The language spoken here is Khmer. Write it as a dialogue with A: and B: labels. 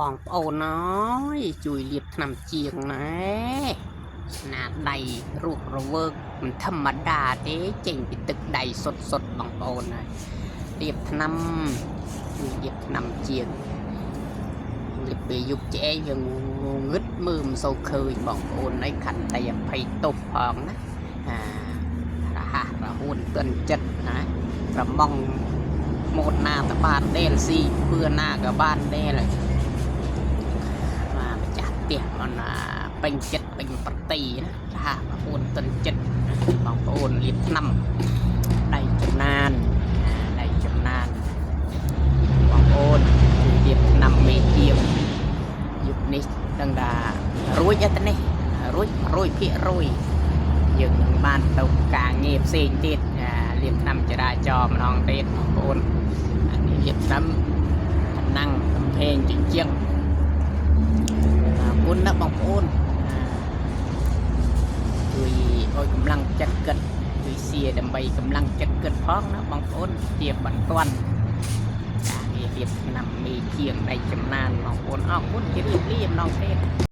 A: បងប្អូនអើយជួយលាបថ្នាំជាងណែស្នាដៃរស់រវើកមិនធម្មតាទេចេញពីទឹកដៃសុតសុតបងប្អូនហើយលាបថ្នាំជួយលាបថ្នាំជាងលាបពេលយប់ឆ្អែងវាងងឹតមើលមិនសូវឃើញបងប្អូនអីខន្តីអភ័យទោសផងណាអារហ័សរហួនទិនចិត្តណាប្រម៉ងម៉ូតណាតបានដែលស៊ីពឿណាក៏បានដែល បាទម្ចាស់ផ្ទះមិនណាពេញចិត្តពេញប្រតិណារហ័សរហួនទិនចិត្តណាបងប្អូនលាបថ្នាំដៃចំណានណាដៃចំណានបងប្អូនជួយលាបថ្នាំមេជាងយុគនេះដឹងថារួចអត់ទេនេះរួច100%យើងនឹងបានទៅការងារផ្សេងទៀតណាលាបថ្នាំចរាចរណ៍ម្ដងទៀតបងប្អូនអានេះលាបថ្នាំឋានាំងកំភែងជញ្ជាំង អរគុណណាស់បងប្អូនអាជួយឲ្យកម្លាំងចិត្តគិតជួយសៀដើម្បីកម្លាំងចិត្តគិតផងណាបងប្អូនជាបន្ទាន់ការងាររៀបឆ្នាំមេជាងដៃចំណានបងប្អូនអរគុណជម្រាបលាម្ដងទៀត។